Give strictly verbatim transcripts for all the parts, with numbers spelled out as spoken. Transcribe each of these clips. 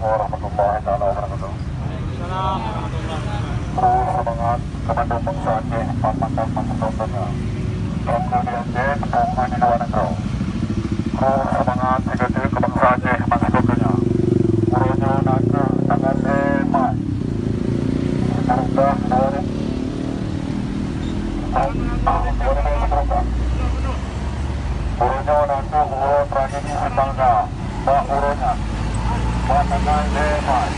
Warahmatullahi taala wabarakatuh. Kru seumangat keu mandum bansa Aceh ban mantong ban seukoh donya. Nyang keu di Aceh, nyang di luwa nanggroe. Kru seumangat sigoe teuk keu bansa Aceh ban seukoh donya. Uroe nyoe na kheueh tanggai lhèe Maret, sikureueng dua ribu, dua ribu dua puluh empat. Uroe nyoe na kheueh uroe tragedi seumalga bak uroe nyan, bak tanggai lhèe Maret.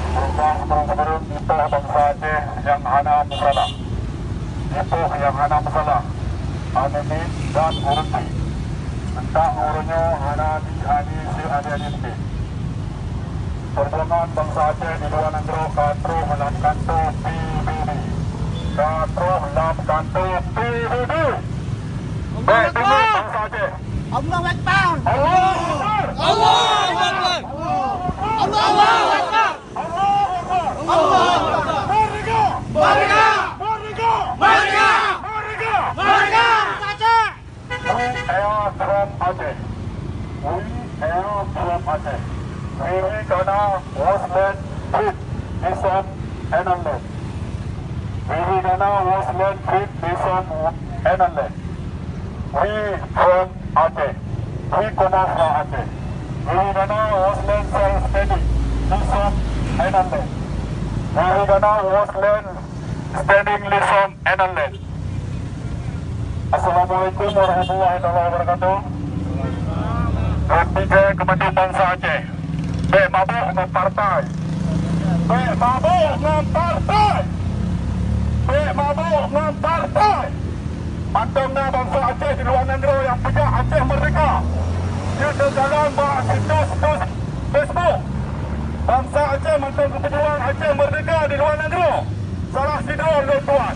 Peurintah sikureueng-sikureueng jipoh bansa Aceh nyang hana meusalah. Jipoh nyang hana meusalah, aneuk miet dan ureueng pih. Teuntang uroe nyoe hana di-, hana di-, si-, hana di-, Peujuangan bansa Aceh di luwa nanggroe ka troh lam kantô P B B. Ka troh lam kantô P B B. Bèk teungeut bansa Aceh. Allahu Akbar. Allahu Akbar. Allahu Akbar. Allahu Akbar. Allahu Akbar. Allahu Akbar. Merdeka! Merdeka! Merdeka! Merdeka! Merdeka! Merdeka! Bansa Aceh! We are from Aceh. We are from Aceh. Wiri Gana was land, free, nation and land. Wiri Gana was land, free, nation and land. We from Aceh. We come from Aceh. Wiri Gana was land self-standing, nation and land. Wiri Gana was land standing, nation and land. Assalamualaikum warahmatullahi taala wabarakatuh. Lôn pike keu mandum bansa Aceh. Bèk mabök ngon partai. Bèk mabök ngon partai. Bèk mabök ngon partai. Mantong na bansa Aceh di luwa nanggroe nyang peujak Aceh Merdeka. Jeuet teukalon bak situs-situs Facebook. Bansa Aceh mantong geupeujuang Aceh Merdeka di luwa nanggroe. Salah sidroe lôn tuan.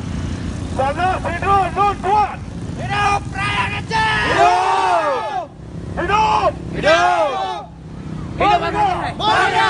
Salah sidroe lôn tuan. Hidup rakyat Aceh! Hidup! Hidup! Hidup! Hidup Aceh! Merdeka!